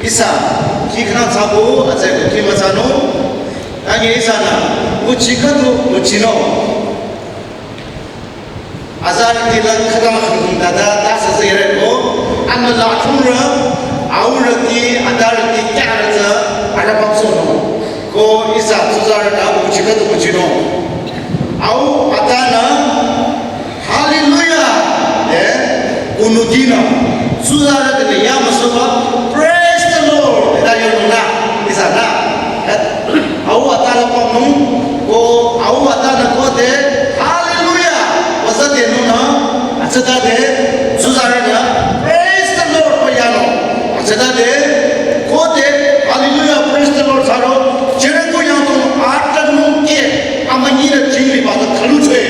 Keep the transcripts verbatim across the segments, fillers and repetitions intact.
Ihsa, khi khana tsabo, atsai ko khi mütsanung. Tangi ihsanü, nguchi khüdu, nguchinung. Azarüti la khütang khütang dada, ta sü zire ko, anü la thumra, aurüti, adarüti, kyarüti, arabam sono. Ko ihsa, tsuzarü na, nguchi khüdu, nguchinung. Au, atanü, Hallelujah! Eh, kunutina. Tsuzarü tene ya müsoba, "Praise the Lord!" Eda yonung na, ihsa na. Eh, au atala pamnung, ko au atala kote, "Hallelujah!" Wasa tenung na, atsata de, tsuzarü na, "Praise the Lord!" Ko yanung. Atsata de, kote, "Hallelujah, praise the Lord," saro, Jericho yang tong, atanung ke, amanyinü jingli ba ta khalu chwe.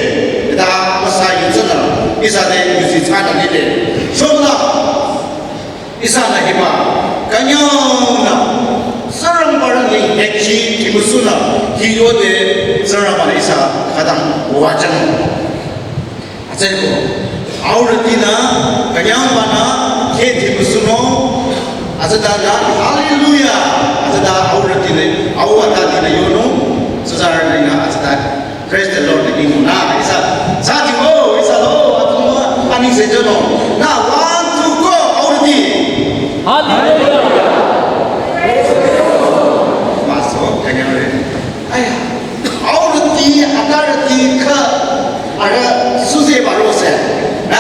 Da masa yutsana, ihsa de yusi tsana nile. Shomla, ihsanü hiba, kanyang na, sarang barang ni hekchi, kimusuna, hiyo de, sarang barang ihsa, kadang, wajang. Atsai ko, aurütinü, kanyang banü, khe kimusuno, atsata na, hallelujah, atsata aurütinü, au atati na yono, sazarü na, atsata. Praise the Lord, the King. Na, ihsa, sati, oh, ihsa, oh, atuma, ani se jono. Na, one, two, go, aurüti. Hallelujah. Maso, kanyare. Aya, aurüti, atarüti, kha, ara, suze barose. Na,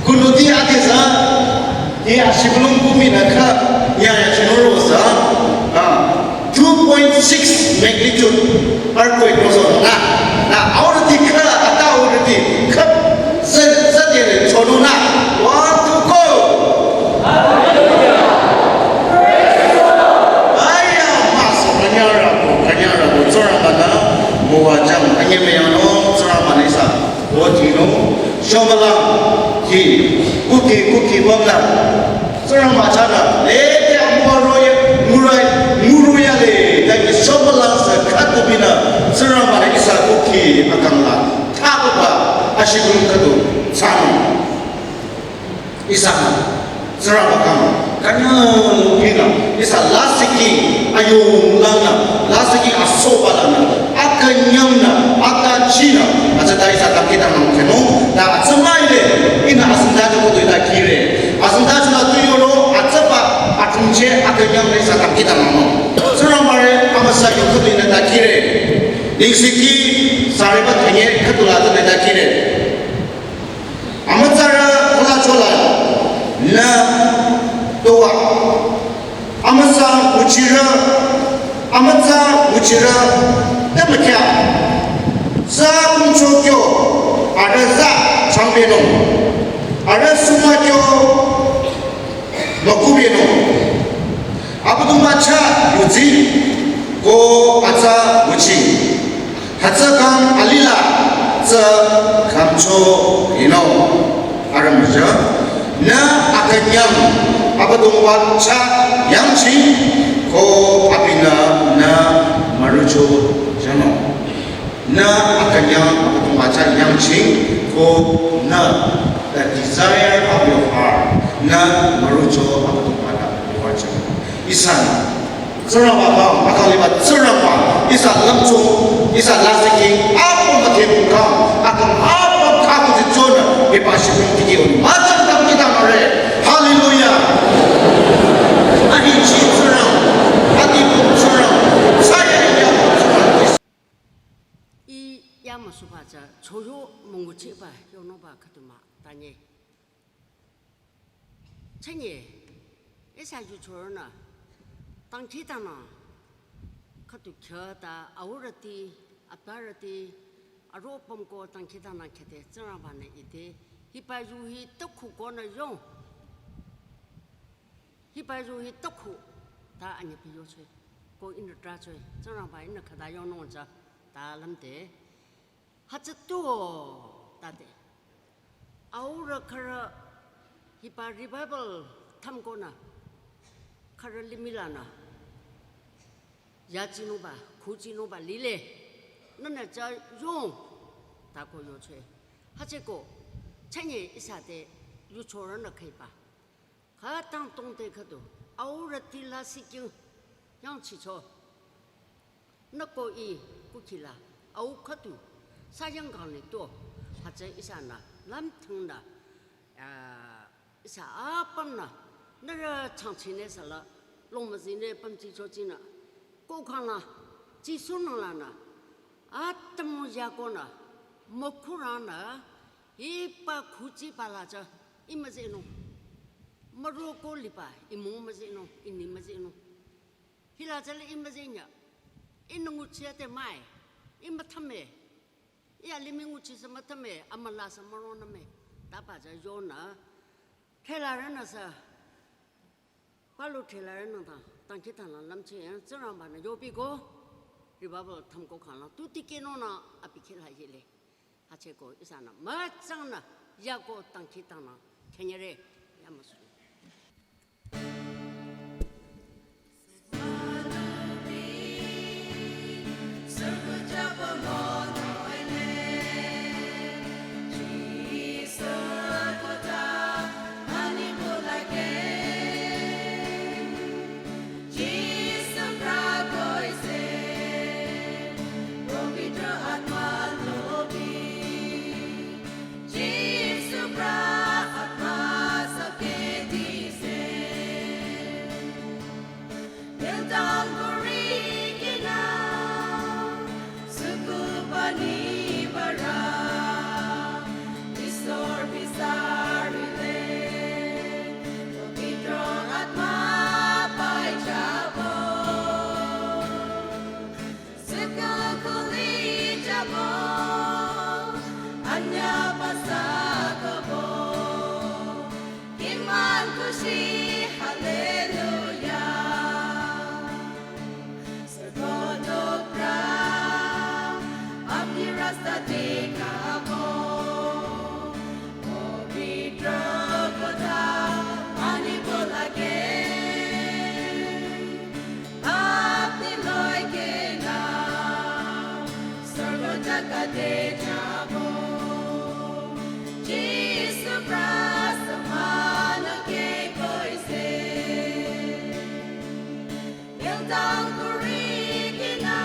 Kunuti atisa, hi ashibulung kumi na kha, ya ya chinoro sa, ah, two point six magnitude earthquake roso na, na, aurüti kha, ata aurüti kha, sa, sa tiene chono na, one, two, go! Aya, mas, kanyara ko, kanyara ko, tsorang mana, mowa jang, anyemeyano, tsorang mana ihsa. Ko jino, shomala, ki, kuki, kuki, bamla. Tsorang machana, le, te amua roye, ngurai, nguruya le, ta ki shomala sa khatu bina, tsorang mana ihsa kuki akangla, ta baba, ashibulung khatu, tsano. Ihsa, tsorang bakang, kanyang lupina, ihsa lasiki, ayung langna, lasiki asoba langna, akanyangna, akachina, atsata ihsa takita nang kenung, na atsamaile, ina asenda joko tu ita kire, asenda joko tu yoro, atsaba, atumche, akanyangna ihsa takita nang. Tsorang mare, amasa yoko tu ina takire, lingsiki, sareba tenye, katula tu ita kire. Amütsarü khula chola nü towa. Amüsa nguchirü, amütsa nguchirü temükya. Sa kumcho kyo, arüh za changbenung. Arüh suma kyo, mükubinung. Abüdongba chah yudsi ko atsa nguchi. Hütsü kang alila tsü kamcho inung. Arüh müja. Nü akünyang Abüdongba chah yangching ko abinü nü mürucho jünung. Nü akünyang Abüdongba chah yangching ko nü, the desire of your heart, nü mürucho Abüdongba nü yuwacheng. Ihsanü, Tsingrangba ba, akang liba Tsingrangba, ihsa lümcho, ihsa lasiki, apüm müdhepung kang, akang apüm khaku jüchonü, hiba shibung tiki on, müjang tam kita mare. Hallelujah. Ahi chi Tsingrang, adi pung Tsingrang, saya iya pung Tsingrang. I yamüsuba tsü choyo münguchiba yonoba khüdu mah tanye. Chünye, ihsa yuchorünü, dangkhidangnang khüdu khyata aurüti, aparüti, aro pümko dangkhidangnang khyade Tsingrangba-nü ite, hiba yu hi tukhu konü yong. Hiba yu hi tukhu ta anyipi yochoi. Ko ihnü trahchoi. Tsingrangba ihnü khüta yongnung tsü ta lümde. Hütsü tuo tate. Aurü khürü hiba revival thümkonü. Khürü limih lanü. Yachinungba, khuchinungba lile. Nünü tsü yong. Ta ko yochoi. Hütsüeko. Chünye ihsa te yuchorünü khaiba. Khütang tongte khüdu, Au rüti la siking yangchicho. Nüko i kukhila au khüdu sayang kang ni to. Hütsü ihsanü lümthingnü, ah, ihsa apümnü nührü changchinü sala longmüzinü pümchicho chinü. Ko khangla Jisu nanglanü atümung yakonü mükhurünü hiba khuchiba la tsü i müzinung. Müroko liba i mung müzinung, i ni müzinung. Hila tsüle i müzinya. I nü nguchi ate mai. I müthame. I alimih nguchisü müthame, amülasü müroname. Taba tsü yonü. Khülarünüsü. Palu khülarünü ta, dangkhidangnang lümcheh yang Tsingrangbanü yobiko. Revival thümko khangla tu tikehnungnü abi khüla yele. Hütsüko ihsanü mütsangnü yako dangkhidangnang khünyere yamüsu. Sükü kulijabo, anyüba sükübo, kiman kushi, hallelujah. Sükü tokra, apni rasta dikabo, pavitra kotha, ani bolage. Apni loikena, sorgo jagat te jabo. Jisu prasthana ke koise. Niltang kurikina,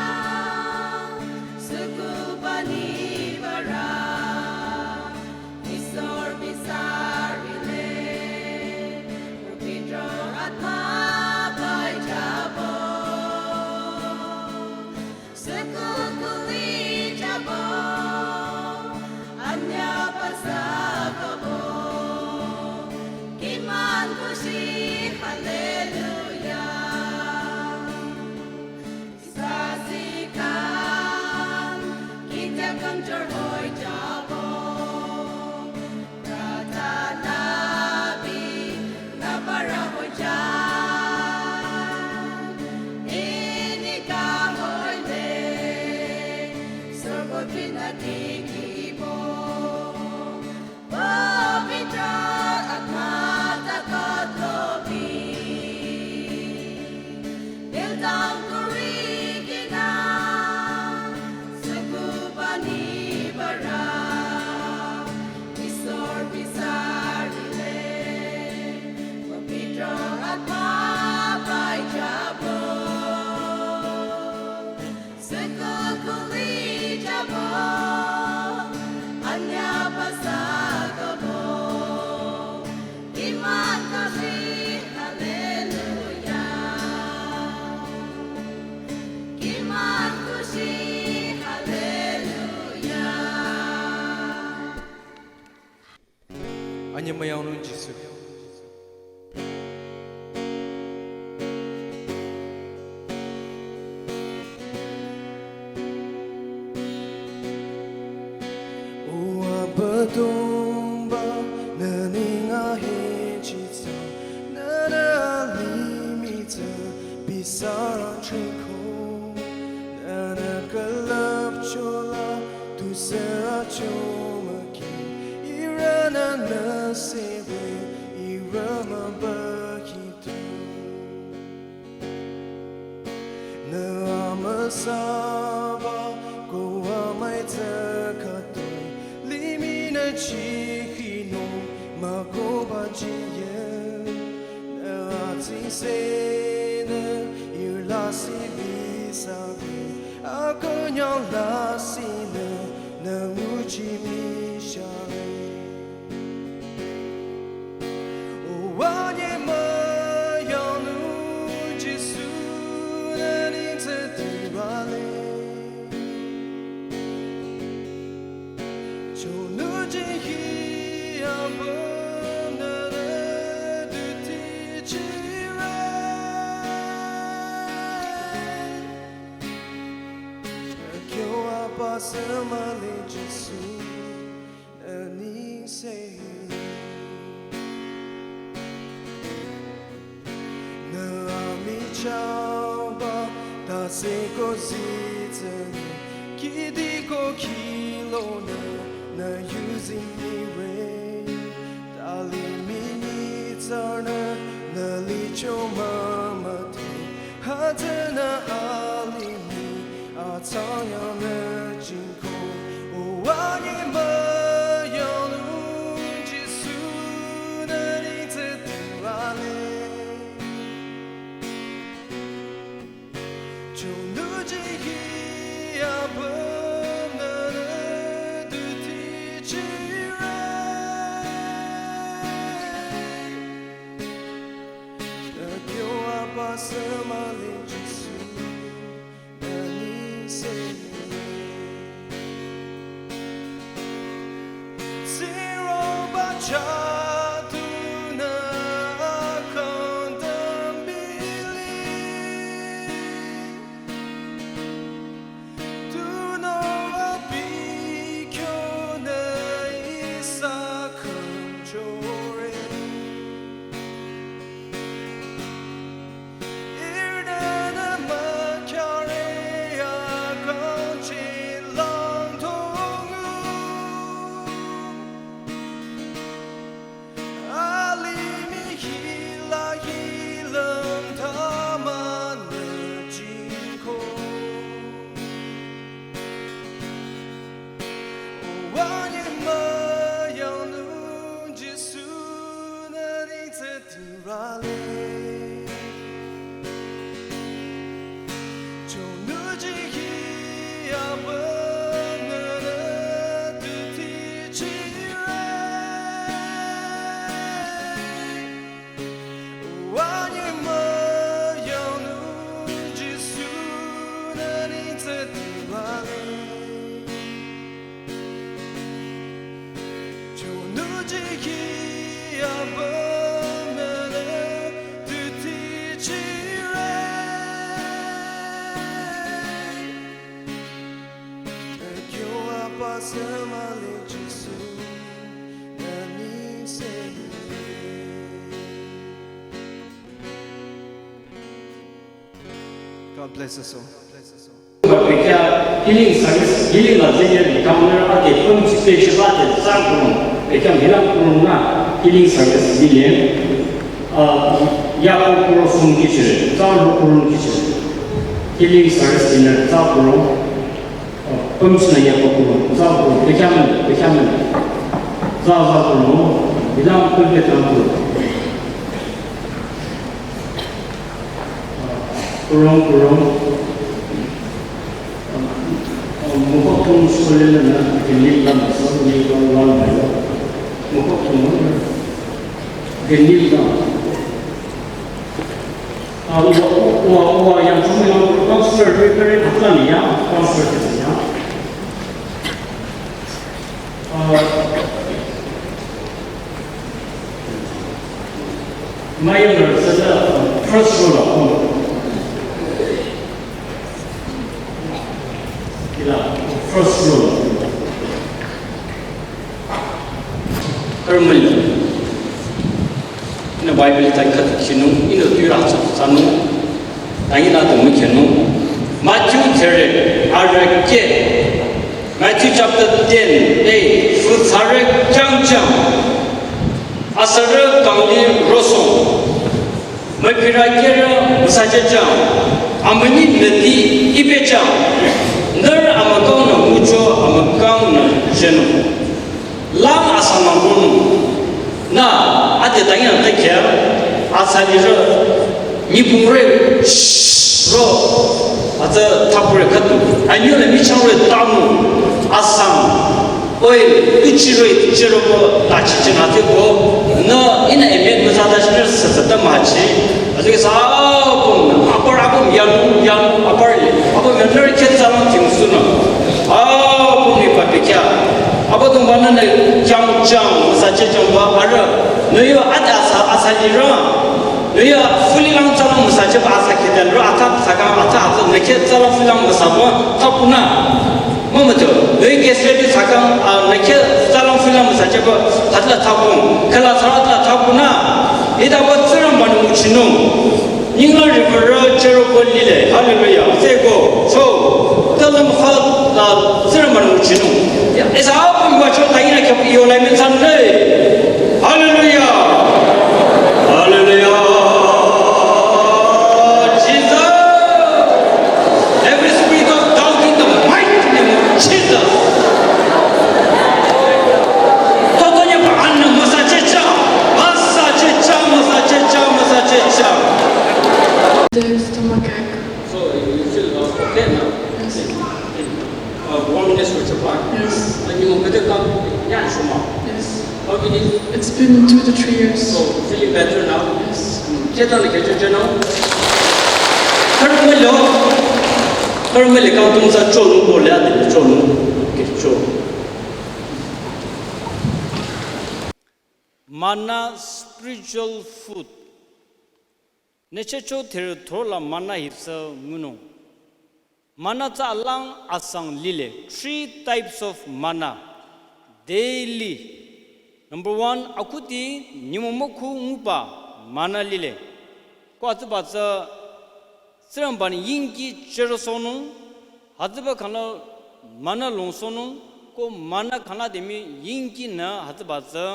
sükü pani bara. Isor bisarile, pavitra atma bai jabo. Sükü kulijabo, anyüba sükübo, kiman kushi, hallelujah. Sasikan, kita kang chor hoi jabo. Pratana bi, na bara hoi ja. Ini ka hoi le, sorgo pina tiki bo. Pavitra atma ta katlo bi. Niltang kurikina, sükü pani bara. Isor bisarile, pavitra atma bai jabo. Sükü kulijabo, anyüba sükübo, kiman kushi, hallelujah. Kiman kushi, hallelujah. Anyemüyangnung Jisu. O Abüdongba, nü neng ahechi tsü, nünü alimih tsü, bisara cheko, nünü külüpchola, tusüra chomüki, ihrünü nüsebe, ihrü mübüki tu. Nü amüsaba, ko amüi tsü khütoi, limih nü chikino, mükohba jiyü, nü atsi Sene irlasi bisare, akonyo lasine, na muchi mishare. Wanye mayanu Jisu na nitse tirale. Chonu jihi abam na duti chire. Kyo apa semale Jisu ani se. Na ami chaba ta se ko zitsen, kidi ko kilo na, na yuzi mi re. Tali mini tsarna, na licho mama te, hatena alimi, atsaya na jinko. Wanye mayanu Jisu na nitse tirale. Chonu jihi abam na duti chire. Kyo apa semale Jisu na ni se. Siro bacha tuna akondambili. Tuno abi kyo na isa kanchore. Irnana makyare akanchi langtongu. Alimi hila hilam tamana jinko. Wanye mayanu Jisu na nitse tirale. Chonu jihi abam na duti chire. Wanye mayanu Jisu na nitse tirale. Chonu jihi abam na duti chire. Kyo apa semale Jisu na ni se. God bless us all. Bekya healing service, healing la zenya di kamera ate pun stage ba de sang kurung. Bekya mila kurung na healing service di le. Ah, ya ko kuro sung kichire, za lo kurung kichire. Healing service di na za kurung. Pümsü ya ko kuro, za ko, bekya mila, bekya mila. Za za kurung, bilang pun de tang kurung. Kurung, kurung. Mukha kung sole na na, kini lam so ni ko wan ba yo. Mukha kung, kini lam. Ah, wa, wa, wa, yang sung yang ko concert, very, very, ya, concert ya. Ah, Mayonnaise, uh, first roll up. Ila, first roll up. Hermon. Ina Bible ta khat khinung, ino tira tsanung. Tangi na tong khinung. Matthew three, arake. Matthew chapter ten, eight, fu tsare chang chang. Asare kangli rosong. Mepira kera msaje chang. Amani nadi ibe chang. Ner amakang na mucho amakang na jeno. Lang asama munu. Na, ate tangi na tekya. Asali ro. Nipungre ro, atsa thapure khatu. Anyule michangre tamu, asam. Oi, tuchiroi, tuchirobo, tachi chinate ko. Na, ina emet masata chinir sasata machi. Azu ke sa apum, apar apum yanu, yanu, apar, apum yanu khen salam ting suna. Apum ni papikya. Apa tung bana na jang jang, masache jang ba, ara. Nuyo ata asa, asa lira. Nuya fulilang tsalang masacheba asa kheten ro ata sakang ata ata neke tsalang fulilang masabo tapuna. Mamato, nuya kesreti sakang, ah, neke tsalang fulilang masacheba hatla tapung, kala saratla tapuna. Ida ba Tsingrangba nguchinung. Ningla river chero ko lile. Hallelujah. Seko, so, talam ha, ah, Tsingrangba nguchinung. Ya, esa apum ba cho taina kya yo lai men san ne. Hallelujah. Hallelujah. Jesus. Every spirit of doubt in the mighty name of Jesus. Totonya pa anna masachecha. Masachecha, masachecha, masachecha. There's stomachache. So you feel, uh, okay now? Yes. Uh, warmness with your back? Yes. And you will get it down? Yeah, sure. Yes. How many? It's been two to three years. So, feeling better now? Yes. Mm. Get down again, get down. Karmelo. Karmelo, kang tung sa chonu bole ade chonu. Okay, chonu. Manna spiritual food. Nü checho therü thorla manna hi tsü ngunung. Manna tsü alang asang lile. Three types of manna. Daily. Number one, akhuti nyümong mükhu nguba manna lile. Ko hütsüba tsü Tsingrangba-nü yingki chürosohnung, hütsüba khangla manna longsohnung, ko manna khangla demi yingki nü hütsüba tsü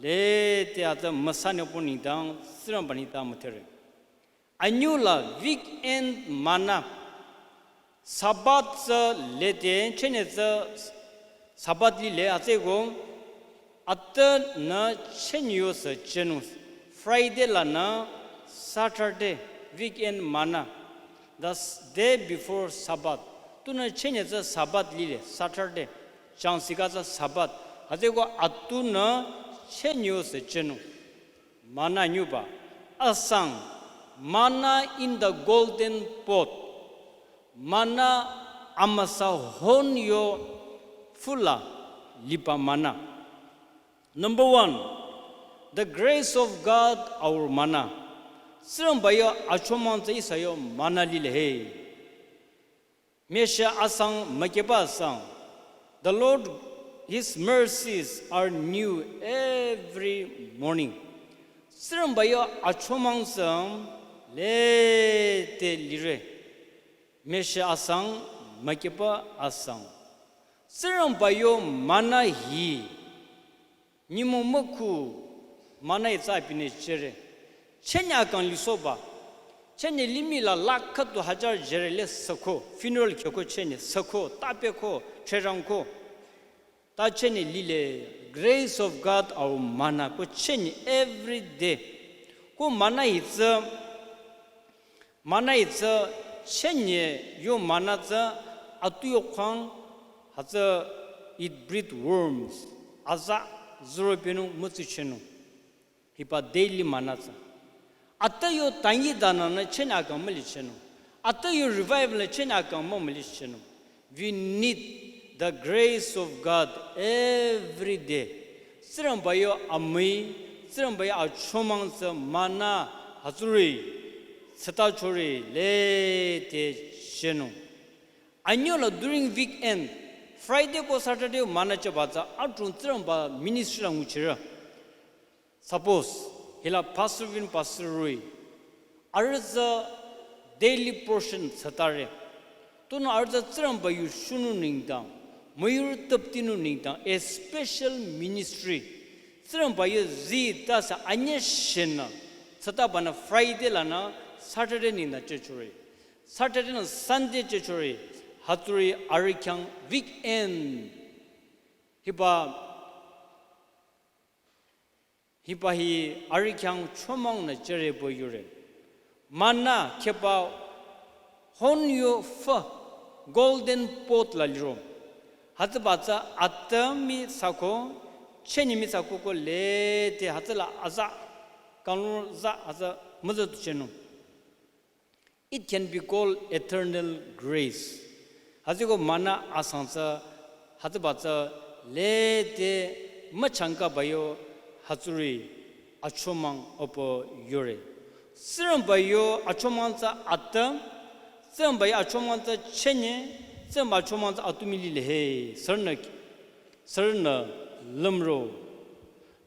lete hütsü müsa nyopo nengdang Tsingrangba nengdang müdhere. Anyüla weekend manna, Sabbath tsü lete, chünye tsü Sabbath lile, hütsüeko, atünü chünye yo sü chünung, Friday lanü Saturday, weekend manna, the s-, day before Sabbath, tunü chünye tsü Sabbath lile, Saturday, changsikha tsü Sabbath, hütsüeko atünü chünye yo sü chünung. Manna nyüba. Asang, manna in the golden pot. Manna amüsa hon yo fula liba manna. Number one, the grace of God our manna. Tsingrangba yo achomang tsü ihsa yo manna lile he. Mesha asang, mükeba asang. The Lord, His mercies are new every morning. Tsingrangba yo achomang tsü lete lire. Mesha asang, mükeba asang. Tsingrangba yo manna hi. Nyümong mükhu manna hi tsü abinü chere. Chünye akang lisohba. Chünye limih la lakh khüdu hajar jüre le süko. Funeral khyoko chünye süko. Tapeko. Threrangko. Ta chünye lile. Grace of God our manna. Ko chünye every day. Ko manna hi tsü Manna hi tsü chünye yo manna tsü atu yo khang hütsü it breed worms. Aza zuro penung mütsi chenung. Hiba daily manna tsü. Ata yo tangi dana nü chünye akang müli chenung. Ata yo revival nü chünye akang mü müli chenung. We need the grace of God every day. Tsingrangba yo amüi, Tsingrangba yo achomang tsü manna hütsüri, tsüta chori lete chenung. Anyüla during weekend, Friday ko Saturday manna chaba tsü adrong Tsingrangba ministry la nguchire. Suppose, hila pastor vin pastor rui. Arüh tsü daily portion tsütare. Tunü arüh tsü Tsingrangba yu shunung nengdang. Müyurü tüptinung nengdang. A special ministry. Tsingrangba yu zi tasa anye shenü. Tsütabanü Friday lanü Saturday nengdang chechore. Saturday nü Sunday chechore. Hütsüri arüh khyang weekend. Hiba Hiba hi arüh khyang chomang nü chere pü yore. Manna kheba hon yo fü golden pot la liro. Hütsüba tsü atümi sako, chenyimi sako ko lete hütsüla aza, kanlu za aza müza tu chenung. It can be called eternal grace. Hütsüko manna asang tsü, hütsüba tsü lete müchangkaba yo hütsüri achomang opo yore. Sürümba yo achomang tsü atü, sürümba yo achomang tsü chenye, sürümba achomang tsü atümi lile he, sürünü, sürünü lümro.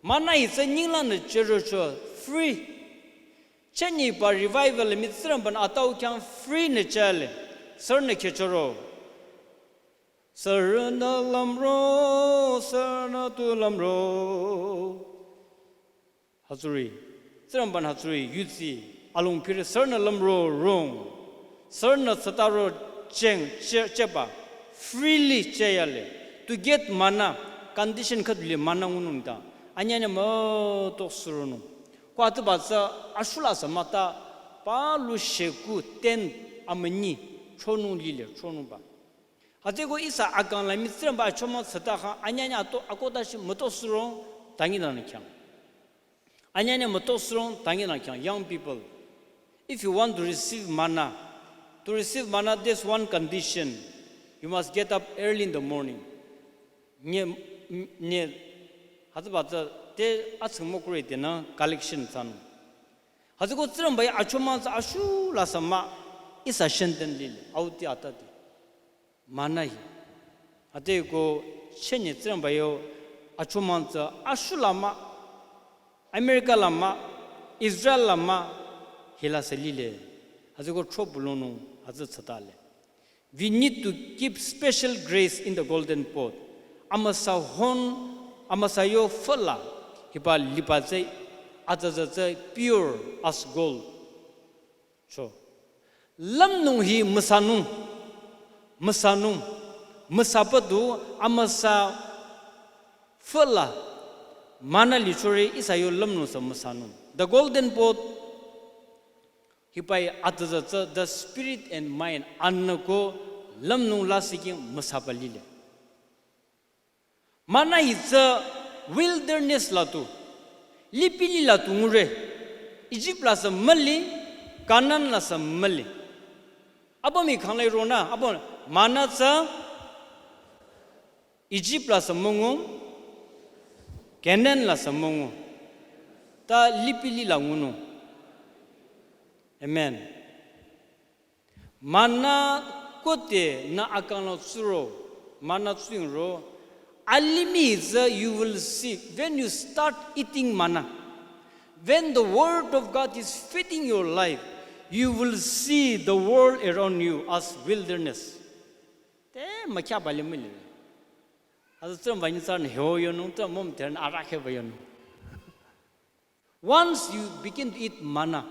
Manna hi tsü nyinglanü chürocho free. Chenyiba revival mi Tsingrangbanü atau khyang free nü chale. Sürünü khechoro. Sürünü lümro, sürünü tu lümro. Hütsüri. Tsingrangbanü hütsüri yudsi. Alongpiri sürünü lümro rong. Sürünü tsütaro cheng, che, cheba. Freely cheyale. To get manna. Condition khüdu le manna ngunung ta. Anyanya mütok sürünung. Ko hütsüba tsü ashula sü mah ta palu sheku ten amünyi chonung lile chonungba. Hütsüko ihsa akang la mi Tsingrangba achomang tsüta kha anyanya to akotashi mütok sürong tangi nang khyang. Anyanya mütok sürong tangi nang khyang. Young people, if you want to receive manna, to receive manna, there's one condition. You must get up early in the morning. Nye, nye, hütsüba tsü te atsing mokure te na collection tsan. Hütsüko Tsingrangba yo achomang tsü ashula sü mah ihsa shenden lile, auti atati. Manna hi. Hütsüko chenye Tsingrangba yo achomang tsü ashula mah, America la mah, Israel la mah, hila sü lile. Hütsüko chopulonung, hütsü tsütale. We need to keep special grace in the golden pot. Amüsa hon, amüsa yo füla, hiba liba tsü, atsa tsü tsü pure as gold. Cho. Lümnung hi müsanung, müsanung, müsapadu amüsa füla, manna lichore ihsa yo lümnung sü müsanung. The golden pot, hiba hi atsa tsü the spirit and mind anüko lümnung lasih khyang müsaba lile. Manna hi tsü wilderness la tu, lipilih la tu ngure, Egypt la sü müli, Canaan la sü müli. Abo mi khanglai rona, abo manna tsü Egypt la sü müngu, Canaan la sü müngu, ta lipilih la ngunung. Amen. Manna kote nü akang la tsuro, manna tsingro, alimih tsü you will see, when you start eating manna, when the word of God is feeding your life, you will see the world around you as wilderness. Te mükhyaba le müli. Hütsü Tsingrangba nyitsarünü hyo yonung, Tsingrangba mütherünü arahkheba yonung. Once you begin to eat manna,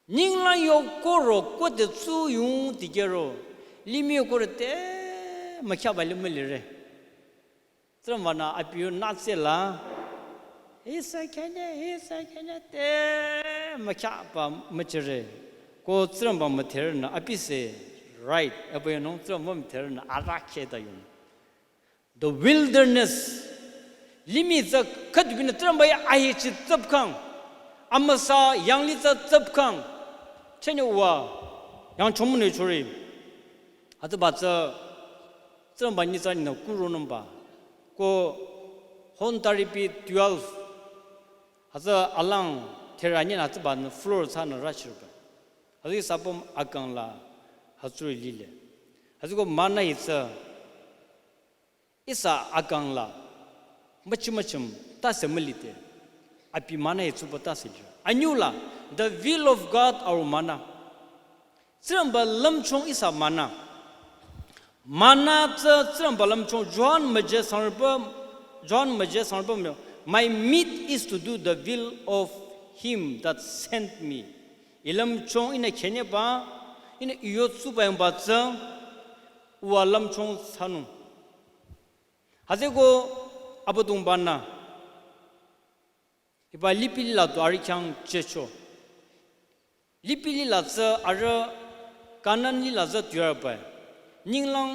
ninglang yo koro kote tsuyung tikehro, limih yo koro te mükhyaba le mülire. Tsingrangbanü abi yo natsela, ihsa khenye, ihsa khenye te mükhyaba müchire. Ko Tsingrangba mütherünü abi sü right, abi yonung Tsingrangba mütherünü arahkheta yonung. The wilderness. Limih tsü khüdubinü Tsingrangba yo ahechi tsüpkhang. Amüsa yanglih tsü tsüpkhang. Chenye wa yang chomune chori. Hütsüba tsü Tsingrangba nyitsarünü kuronungba. Ko hon taripi twelve. Hütsü alang therü anyinü hütsübanü floor thsanü rachirba. Hütsü sapüm akang la hütsüri lile. Hütsüko manna hi tsü ihsa akang la müchim müchim tase mülite. Abi manna hi tsuba tase lire. Anyüla, the will of God our manna. Tsingrangba lümchung ihsa manna. Manna tsü Tsingrangba lümchung Johan müje sangrüba, Johan müje sangrüba myo. My meat is to do the will of him that sent me. I lümchung ihnü khenyeba, ihnü I yo tsuba yangba tsü, uwa lümchung thsanung. Hütsüko Abüdongbanü hiba lipilih la tu arüh khyang jücho. Lipi lila tsü arüh Kanan lila tsü tu yarba. Ninglang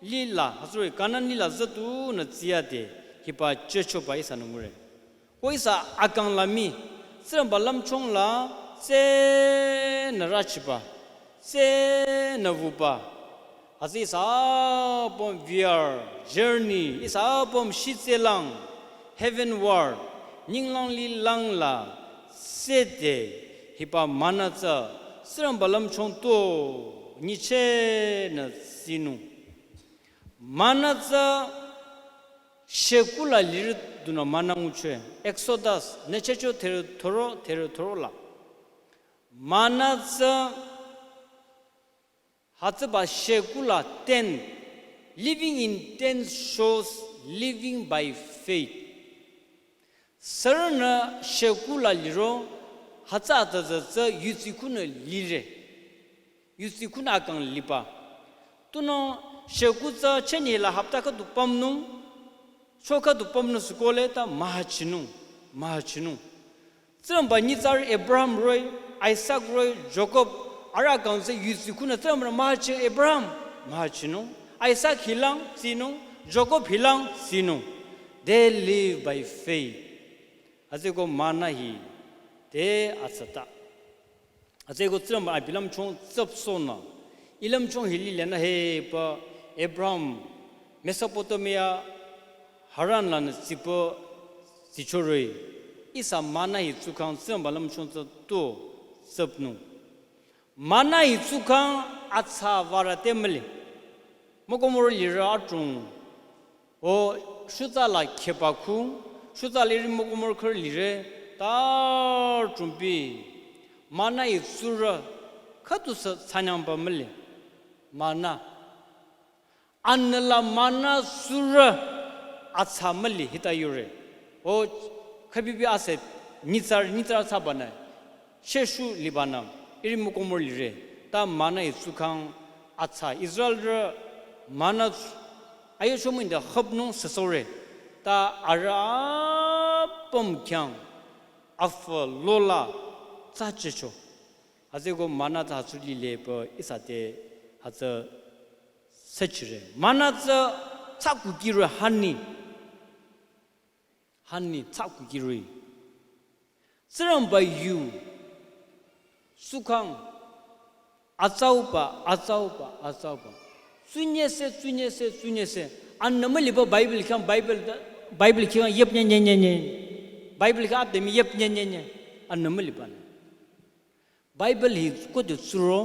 lila, ha, sorry, Kanan lila tsü tunü tsiyade hiba chehchoba ihsanü ngure. Ko ihsa akang la mii, Tsingrangba lümchung la tsenü rüchiba, tsenü wüba. Hütsü ihsa apüm V R journey, ihsa apüm shitselang heavenward, ninglang lilang la tsede hiba manna tsü Tsingrangba lümchung to nyichehnü tsinung. Manna tsü shekula lirü dunü manna ngucheh. Exodus, nü chehcho there thoro, there thoro la. Manna tsü hütsüba shekula ten, living in ten shows living by faith. Sürünü shekula liro, hütsü atüzü tsü yudsi khunü lire. Yudsi khunü akang liba. Tunüo sheku tsü cheni la hapta khüdu pümnung, cho khüdu pümnung sükole ta mühachinung, mühachinung. Tsingrangba nyitsarü Abraham roh-i, Isaac roh-i, Jacob, arüh akang tsü yudsi khunü Tsingrangba-nü mühachi Abraham, mühachinung. Isaac hilang tsinung, Jacob hilang tsinung. They live by faith. Hütsüeko manna hi te atsata. Hütsüeko Tsingrangba abi lümchung tsüpsohnü. Ih lümchung hi lilenü hiba Abraham Mesopotamia Haran lanü tsipü tsichoro-i. Ihsa manna hi tsukhang Tsingrangba lümchung tsü tu tsüpnung. Manna hi tsukhang atsa würü te mühle. Mükomor lirü adrong. O shutsa la kheba khu, shutsa la ihrü mükomor khürü lire, ta adrong bi. Manna hi tsurü, khüdu sü tsanyangba mühle. Manna. Anüla manna tsurü atsa mühle hita yore. O khübibi ase nyitsarü, nyitsarü atsabanü. Sheshu libanü. Ihrü mükomor lire. Ta manna hi tsukhang atsa. Israelrü manna tsu-, ayo chomünde khüpnung süsohre. Ta arüh apüm khyang afü lola tsü chehcho. Hütsüeko manna tsü hütsü lile pü ihsa te hütsü süchire. Manna tsü tsü kukiro hani. Hani tsü kukiro-i. Tsingrangba yu tsukhang atsauba, atsauba, atsauba. Tsunyese, tsunyese, tsunyese. Anü müliba Bible khyang, Bible, Bible khyang yep nye, nye, nye, nye. Bible khyang apdemi yep nye, nye, nye. Anü müliba. Bible hi khode tsuro,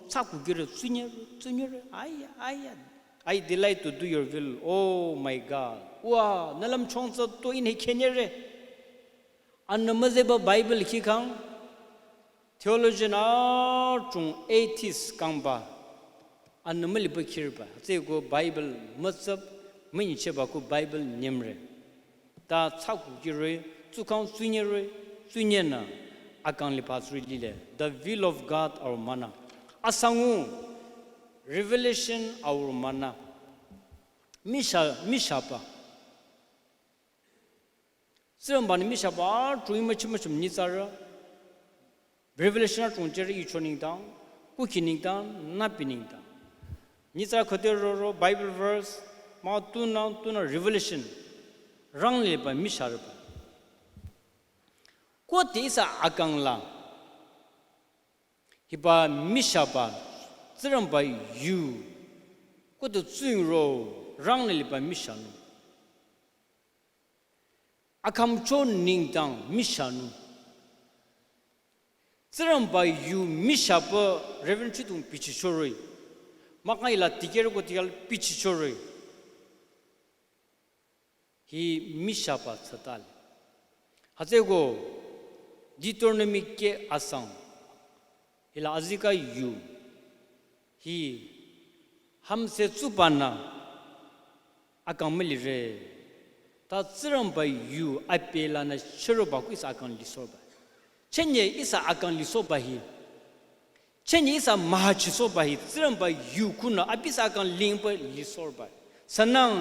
tsü kukiro tsunye, tsunyere, aya, aya. I delight to do your will, oh my God. Wa, nü lümchung tsü tu inhi khenyere. Anü müzeba Bible khikhang, theologian adrong atheist kangba. Anü müliba khirba, hütsüeko Bible mütsüp, münyichehba khu Bible nyemre. Ta tsü kukiro-i, tsukhang tsunyero-i, tsunyenü akang liba tsuri lile. The will of God our manna. Asangu, revelation our manna. Misha, mishaba. Tsingrangba-nü mishaba adrong-i müchim müchim nyitsarü. Revelation adrong chere icho nengdang, kukhi nengdang, napi nengdang. Nyitsarü khode roro Bible verse, mah tunang tunang revelation. Rang liba misharüba. Khode ihsa akang la. Hiba mishaba, Tsingrangba yu. Khode tsuyro, rang liba mishanung. Akhümcho nengdang mishanung. Tsingrangba yu mishaba Reverend Chidong bichichoro-i. Mahkhang ila dikehrü ko dikehrü bichichoro-i. Hi mishaba tsütale. Hütsüeko Deuteronomy keh asang. Hila azikeh yu. Hi hamse tsubanü akang mülire. Ta Tsingrangba yu apelanü chüroba khu ihsa akang lisohba. Chünye ihsa akang lisohba hi. Chünye ihsa mühachisohba hi Tsingrangba yu khunü abi ihsa akang lingba lisohba. Sünang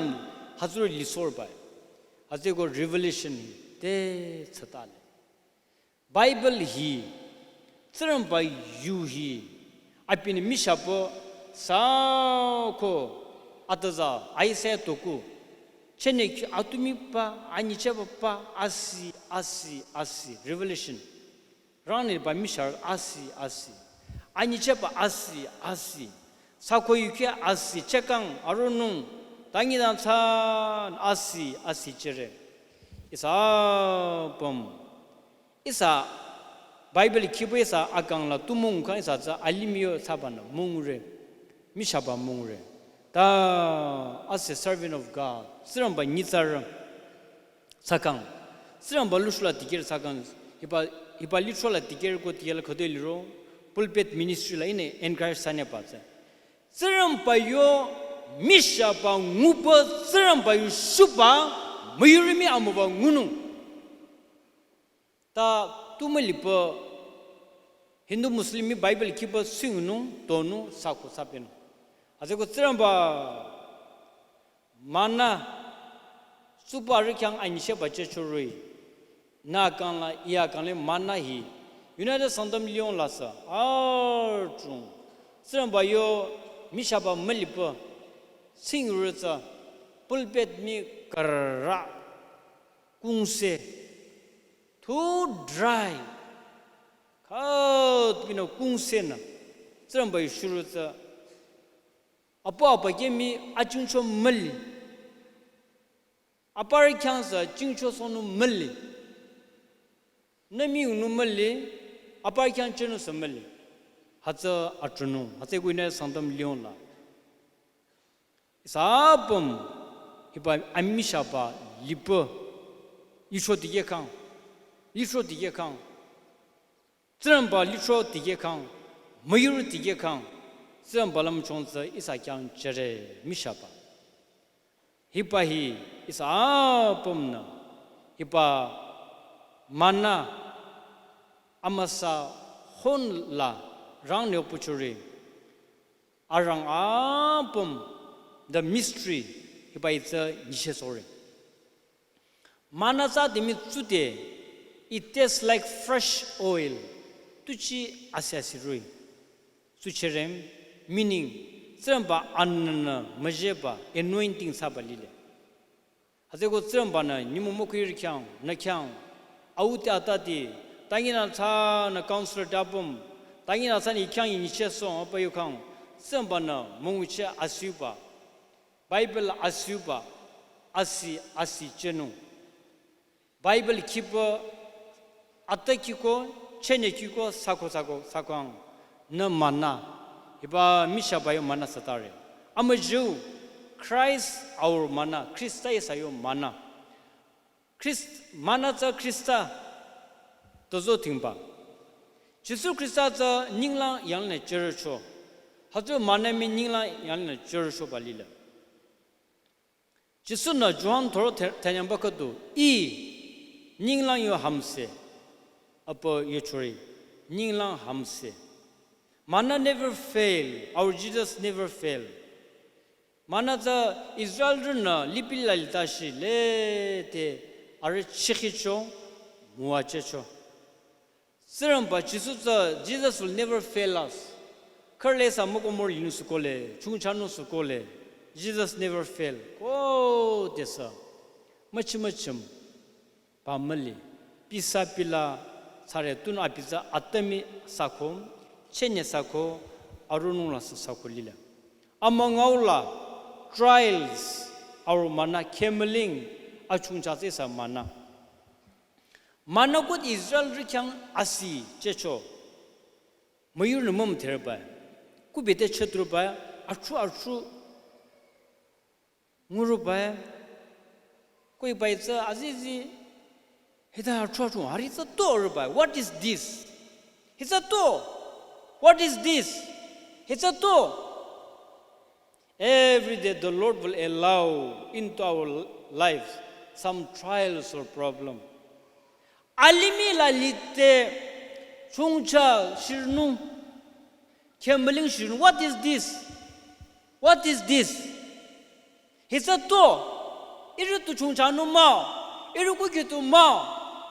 hütsüro lisohba. Hütsüeko revelation hi te tsütale. Bible hi Tsingrangba yu hi abinü mishapü sako atüza aise toku. Chene ki atumi pa, anyicheba pa, asi, asi, asi. Revelation. Rangni ba mishar asi, asi. Anyicheba asi, asi. Sako yuke asi, chekang, arunung. Tangi dan tsan asi, asi chere. Ihsa püm. Ihsa Bible kibo ihsa akang la tu mung kang ihsa tsü alimih yo thsabanü mungre. Mishaba mungre. Ta as a servant of God. Tsingrangba nyitsarü thsakang. Tsingrangba lushula dikehrü thsakang. Hiba, hiba lushula dikehrü ko dikehla khode liro. Pulpit ministry la ihnü encourage thsanü ba tsü. Tsingrangba yo mishaba nguba Tsingrangba yu shuba müyurimi amüba ngunung. Ta tu mülipü Hindu Muslim mi Bible kiba swingnung, tonung, sako sapenung. Azeko Tsingrangba manna, tsuba ri khyang anyicheba chechorui. Na kang la, iya kang le manna hi. United Sangtam Lyon la sa, artung. Tsingrangba yo mishaba mülipü, singru tsü, pulpit mi kara. Kungse, too dry. Khat binü kungse nü. Tsingrangba yu shuru tsü. Apu apa kemi achungcho müli. Apar khyang sa chingcho sonu müli. Nü mi unu müli. Apar khyang chenu sa müli. Hütsü atrunung. Hütsü kuinü Sangtam Lyon la. Ihsa püm hiba amishaba lipü, licho dikeh kang, licho dikeh kang, Tsingrangba licho dikeh kang, müyurü dikeh kang, Tsingrangba lümchung tsü ihsa khyang chere mishaba. Hiba hi ihsa pümnü, hiba manna amüsa hon la rang nyo puchuri. Arang apüm, the mystery, hiba itsü nyishe sore. Manna tsü demi tsüde, it tastes like fresh oil. Tuchi asi asi rui. Tsücherem, meaning, Tsingrangba anana müjeba anointing thsaba lile. Hütsüko Tsingrangba-nü nyümong mükhirü khyang, nü khyang, auti atati, tangi nü thsanü counselor dapüm, tangi nü thsanü khyang iniche song, apa yu khyang, Tsingrangba-nü münguche asiuba, Bible asiuba, asi, asi chenung. Bible kiba, ata kiko, chene kiko, sako, sako, sakoang. Nü manna. Hiba mishaba yo manna satare. Amüjü, Christ our manna. Krista ihsa yo manna. Christ, manna tsü Krista. Tozo tingba. Jisu Krista tsü ninglang yangnü chürücho. Hütsü manna mi ninglang yangnü chürüchoba lile. Jisu-nü Johan thoro the-, thanyangba khüdu, "Ih, ninglang yo hamse, apo yo chori, ninglang hamse." Manna never fail, our Jesus never fail. Manna tsü Israelrünü lipilü litashi lete arüh chikhicho, müwachecho. Tsingrangba Jisu tsü, Jesus will never fail us. Khürü le sa mükomor linung sükole, chungchanung sükole. Jesus never fail. Khodesü. Müchim müchim. Ba müli. Pisa pila. Tsare tun abi tsü atami sako. Chene sako. Arunung la sa sako lile. Among all la trials. Our manna, khemeling. Achungcha tsü ihsa manna. Manna khode Israelrü khyang asi checho. Müyurünü mümüdhereba. Kubete cheturuba. Achu achu. Nguruba. Koi bai tsü azizi. Hita achu achu. Hari tsü to ruba. What is this? Hita to. What is this? Hita to. Every day the Lord will allow into our lives some trials or problem. Alimih la lite chungcha shirnung, khemeling shirnung. What is this? What is this? Hisa to, ihrü tu chungchanung mah-o, ihrü kukhi tu mah-o,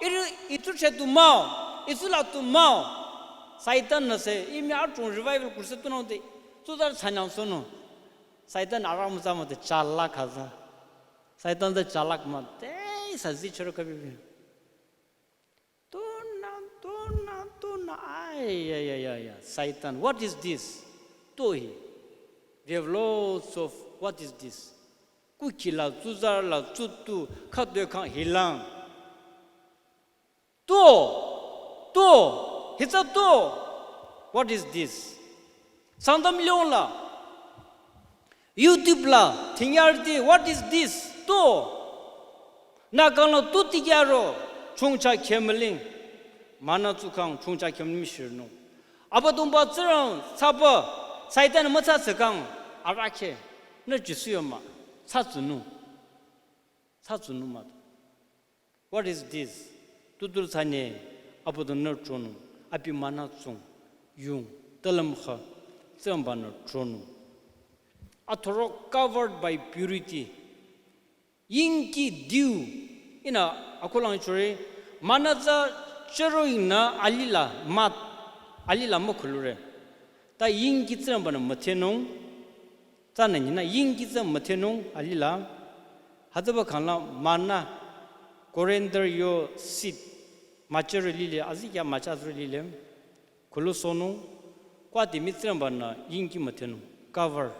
ihrü itsu che tu mah-o, itsu la tu mah-o. Saitan nü se, imi atung revival kurse tunung te, tu dar chanang sono. Saitan aram zama te chalak haza. Saitan te chalak ma te, sa zi choro kabi bi. Tuna, tuna, tuna, ay, ay, ay, ay, ay. Saitan, what is this? Tu hi. We have lots of, what is this? Kuki la, tuzar la, tutu, katwe kan hilang. Tu, tu, hitsa tu. What is this? Sangtam liong la. YouTube la, thinyar di, what is this? Tu. Na kang la tu tikyaro, chungcha kemling. Mana tsukang, chungcha kemling shirno. Abüdongba Tsingrang, tsaba, Saitan matsa tsakang, arake, na Jisu yoma, tsa tsunu. Tsa tsunu ma. What is this? Tutur tsane, Abüdong nü chonu, abi mana tsung, yung, talam kha, Tsingrangba nü chonu. Athoro covered by purity. Yingki diu, ina akolang chore, mana tsa chero ing na alila mat, alila mo khulure. Ta yingki Tsingrangba nü müthenung, tsana nyina yingki tsa müthenung alila. Hütsüba khangla mana coriander yo seed, machero lile, azi kya macha azro lile. Khulu sonung, kwa timi Tsingrangba nü yingki müthenung. Cover.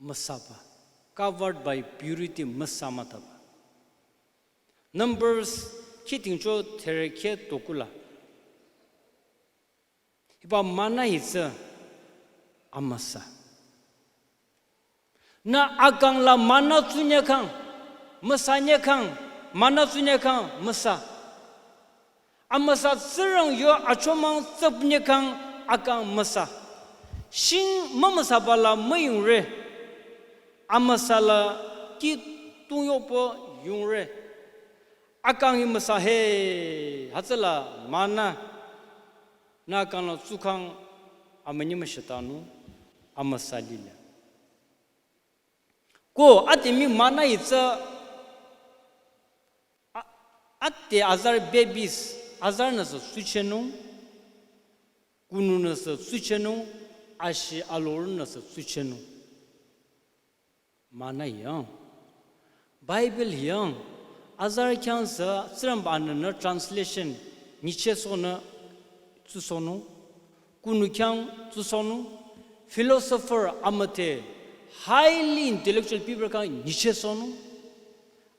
Müsaba. Covered by purity, müsa mataba. Numbers, kiting cho thereke tokula. Hiba mana hi tsü amüsa. Na akang la mana tsunye kang, müsa nye kang, mana tsunye kang, müsa. Amüsa Tsingrang yo achomang tsüp nye kang akang müsa. Shing mümüsaba la müyungre. Amüsa la ki tung yopo yungre. Akang hi müsa he, hütsüla mana. Na kang la tsukang amünyi müshitanu, amüsa lile. Ko ate mi mana hi tsü, a-, ate azar babies, azar nü sü tsuchenung, kunu nü sü tsuchenung, ashi alor nü sü tsuchenung. Mana yang. Bible yang. Azar khyang sü Tsingrangba nü nü translation nyichesonü tsusonung. Kunu khyang tsusonung. Philosopher amüte highly intellectual people khyang nyichesonung.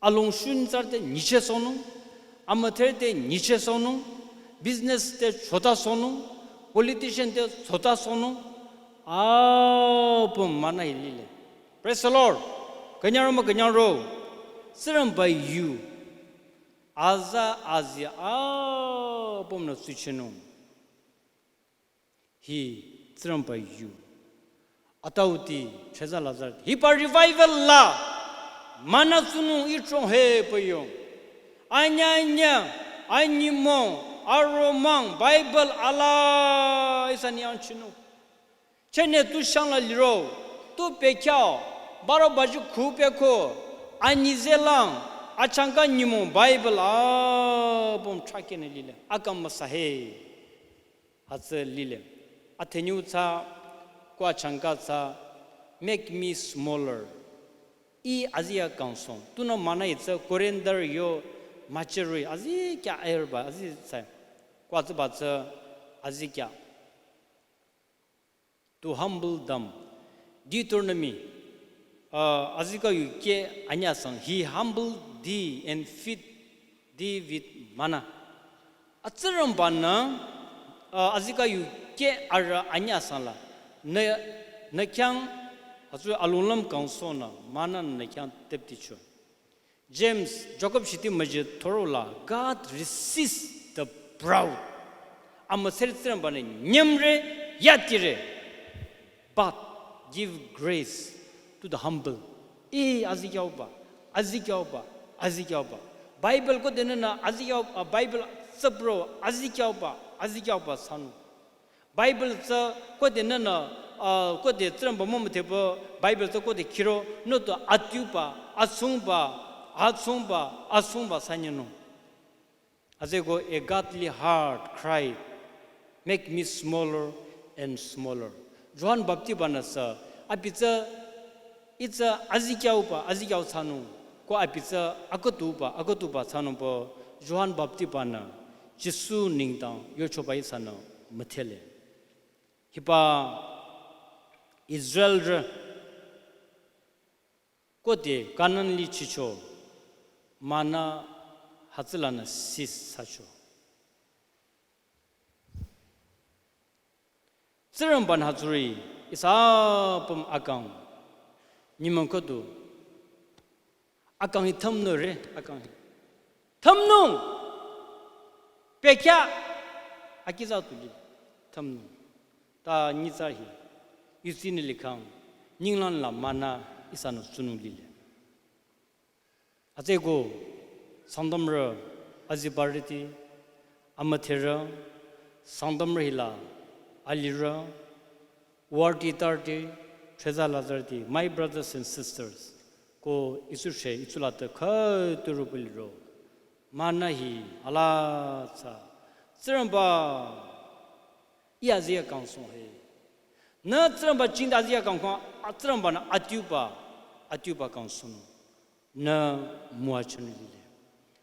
Along shun tsarte nyichesonung. Amüterte nyichesonung. Business te chotasonung. Politician te chotasonung. Apüm mana hi lile. Praise the Lord. Künyangro mükünyangro. Tsingrangba yu. Aza azi apüm nü tsuchenung. Hi Tsingrangba yu. Atauti cheza lazar. Hiba revival la. Mana tsunung ichong he peyong. Anya anya. Anyimong. Aromang. Bible ala. Ihsa nyangchinung. Chene tu shangla liro, tu pekyao, baro baji khu peko, anyi zelang, achangka nyimong Bible apüm trakene lile, akang müsa he, hütsü lile. Athenyu tsa, kwa changka tsa, make me smaller. I azi ya kang song, tunü mana hi tsü coriander yo machero, azi kya ayurba, azi tsü, kwa tsü ba tsü, azi kya. To humble them. Deuteronomy, uh, azika yu ke anyasang, he humbled thee and fed thee with manna. Atsingrangba nü, uh, azika yu ke ara anyasang la, nü, nü khyang, atsu alunglam kangso nü, mana nü khyang tepti cho. James, Jacob shiti müjih thoro la, God resists the proud. Amüseri Tsingrangba nü nyemre, yatire. But give grace to the humble. Eh, azi kyaoba, azi kyaoba, azi kyaoba. Bible ko denü nü azi kyaoba, Bible tsüpro, azi kyaoba, azi kyaoba sanu. Bible tsü khode nünü, ah, khode Tsingrangba mümüdhepü Bible tsü khode khiro, nü tu adiuba, asungba, asungba, asungba sanyünung. Hütsüeko a godly heart cried, "Make me smaller and smaller." Johan Baptiba-nü sü, abi tsü, ih tsü azikyauba, azikyau thsanung, ko abi tsü akütuba, akütuba thsanungpü, Johan Baptiba-nü, Jisu nengdang yochoba ihsanü müdhele. Hiba Israelrü khode Kanan lichicho, mana hütsülanü sis thsacho. Tsingrangba-nü hütsüri ihsa apüm akang, nyümong khüdu, akang hi thümnü re, akang hi. Thümnung! Pekya! Akizah tuli. Thümnung. Ta nyitsarü hi. Yusinü likhang. Ninglang la mana ihsanü sunung lile. Hütsüeko, Sangtamrü azibarüti, amüdherü, Sangtamrü hila, alirü, warüti tarüti, threza lazarüti, my brothers and sisters, ko itsushe, itsulate khüturu buliro. Mana hi, alaa tsü, Tsingrangba, ih aziya kangsohng he. Nü Tsingrangba jingte aziya kangsohng, a Tsingrangba-nü adiuba, adiuba kangsohng. Nü müwajünung lile.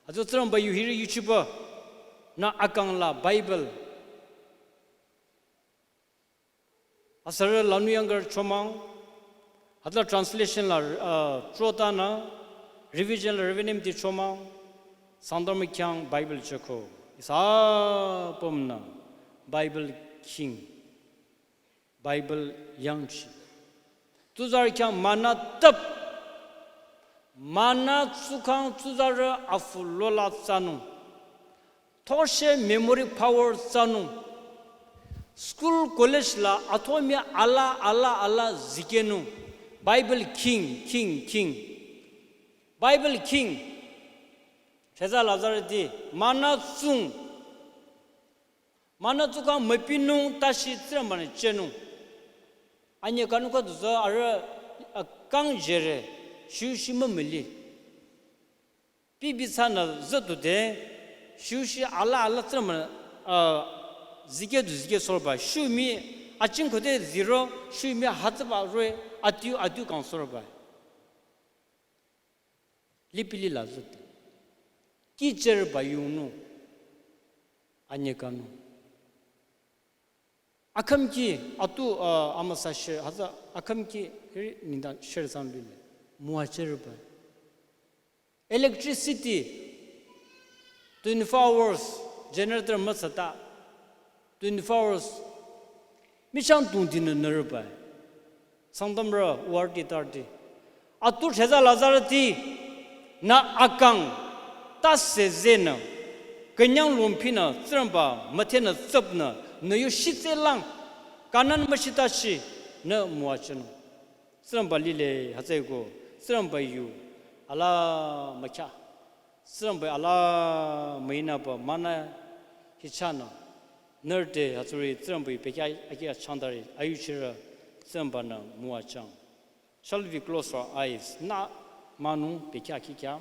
Hütsü Tsingrangba yu hiri yuchiba, nü akang la Bible. Asürü lanü yangkar chomang, hütsüla translation la, uh, trotanü, revision la revision ti chomang, Sangtamrü khyang Bible cheko. Ihsa apümnü Bible king, Bible yangchi. Tsuzarü khyang mana tap, mana tsukhang tsuzarü afu lola thsanung. Thoshe memory power thsanung. School, college la athomi alaa, alaa, alaa zikehnung. Bible king, king, king. Bible king. Threza lazarüti, mana tsung. Mana tsukhang müpinung tashi Tsingrangba-nü chehnung. Anyi kangnung khüdu tsü arüh, a, kang jüre, shushi mümüli. Pipi thsanü zütude, shushi alaa alaa Tsingrangba-nü, a, zikeh du zikeh sorba, shumi aching khode zero, shumi hütsüba roh-i, adiu, adiu kangsohba. Lipilila züt. Kihchirüba yungnung. Anyi kangnung. Akhümki, atu, a, amüsa share, hütsü akhümki, hiri nengdang share thsanung lile. Müwajürüba. Electricity, twenty-four hours, generator müthsata, twenty-four hours, michang tungdinü nürüba. Sangtamrü warüti tarüti. Atu threza lazarüti, nü akang, tase zenü, künyang longpinü, Tsingrangba, müdhenü tsüpnü, nü yu shitselang, Kanan müshitashi, nü müwajünung. Tsingrangba lile hütsüeko, Tsingrangba yu, alaa mükya. Tsingrangba alaa müinüba mana hi chahnü. Nührü te hütsüri Tsingrangba yu pekya akya changdari ayuchirü Tsingrangba-nü müwajüng. Shall we close our eyes? Nü münung pekya kikya.